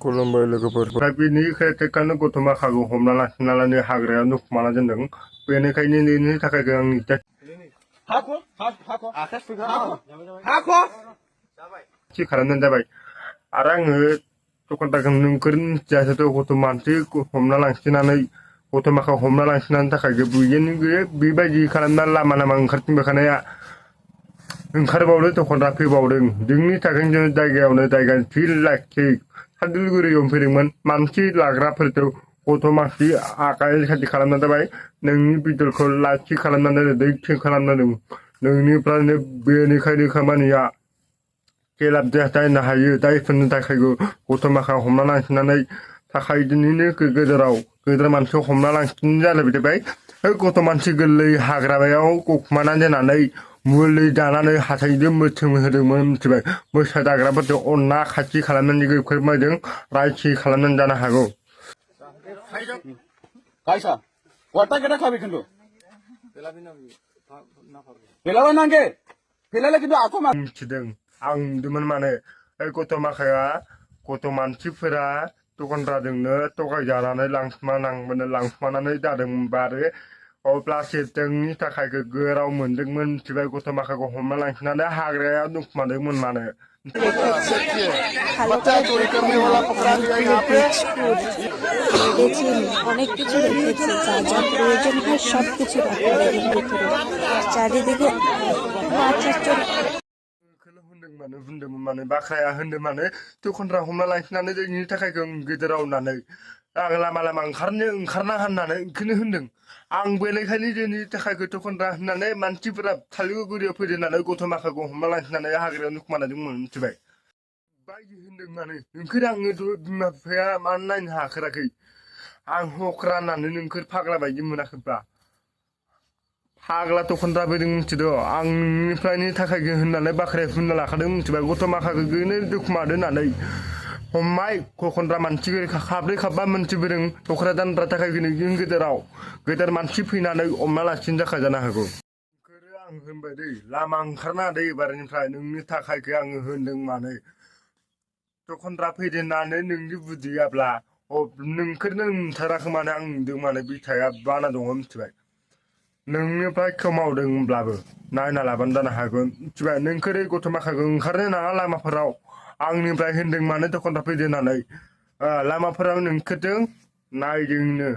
खुलुमबाय लोगोफोर दा बेनि खोथाखौनो गथ'मा खागौ हमना लाखिनालानो हाग्रायाव नुखुमाना दोनदों बेनिखायनो बेनि थाखाय आंनि थि खालामनाय जाबाय आरो आङो दखानदारखौ नोंखोर मिथियासैथ' गथ' मानसि हमना लांखिनानै गथ'माखौ हमना लांखिनायनि थाखाय बेबायदि खालामना लामा लामा ओंखारथिंबायखानाया ओंखारबावदों दखानदार फैबावदों जोंनि थाखाय जों जायगायावनो जायगा फिल लाखि सादुलगुरियाव फैदोंमोन मानसि लाग्राफोरखौ गथ' मानसि आखाइ खाथि खालामना जाबाय नोंनि बिदलखौ लाखि खालामनानै दैथि खालामनानै नोंनिफ्रायनो बेनिखायनो खामानिया केलाब जानो हायो जायफोरनि थाखाय गथ'माखा हमना लांखिनानै थाखाय दिनैनो गेजेर मानसिखौ हमना लांखिनाय जालायबाय गथ' मानसि गोरलै हाग्रायाव गखुमाना दोननानै मुलि जानानै हाथाइजों मोथोम होदोंमोन मिथिबाय मोसा जाग्राफोरजों अनना खाथि खालामनानै फोरमायदों रायथि खालामनानै जानो हागौ मिथिदों आं नुदोंमोन माने गथ' माखाया गथ' मानसिफोरा दखानदारजोंनो थगायजानानै लांखुमानानै जादोंमोनबा आरो अब्लासो जोंनि थाखाय गोराव मोनदोंमोन मिथिबाय गथ' माखाखौ हमना लांखिनानै हाग्रायाव नुखुमादोंमोन मानो রেখেছি ভালো করে দেখুন মেডিসিন অনেক কিছু রেখেছি যা যা প্রয়োজন হয় সব কিছু রাখা ব্যাগের ভিতরে চারিদিকে होनदोंमोन माने बाख्राया होनदों माने दखानदार हमना लांखिनानै जोंनि थाखाय गेजेराव होननानै आं लामा लामा ओंखारना होननानै बेखौनो होनदों आं बेनिखायनो जोंनि थाखाय दखानदार होननानै मानसिफोरा थालिरगुरियाव फैदों होननानै गथ' माखाखौ हमना लांखिनानै हाग्रायाव नुखुमानायदोंमोन मिथिबाय बायदि होनदों माने नोंखोर आङो बिमा बिफाया मानो नायनो हाखाराखै आं हख्रा होननानै नोंखोर फाग्ला बायदि मोनाखैब्ला फाग्ला दखानदार फैदों मिथिदो आं नोंनिफ्रायनि थाखाय होननानै बाख्राया होनना लाखादों मिथिबाय गथ' माखाखौ गोनो दुखुमादो होननानै हमबाय दखानदार मानसि खाब्रै खाबा मानसि फैदों दखरा दानग्रा थाखाय जों गेदेर मानसि फैनानै हमना लाखिनो थाखाय जानो हागौ आं होनबाय दै लामा ओंखारना दै एबारनिफ्राय नोंनि थाखायखौ आङो होनदों माने दखानदार फैदों होननानै नोंनि बुजियाब्ला नोंखौनो नुथाराखै माने आं नुदों माने बिथाया बाना दङ मिथिबाय नोंनिफ्राय खोमावदोंब्लाबो नायना लाबानो जानो हागोन मिथिबाय नोंखोर गथ' माखाखौ ओंखारनो नाङा लामाफोराव आंनिफ्राय होनदों मानो दखानदार फैदों होननानै लामाफोराव नोंखोरजों नायदोंनो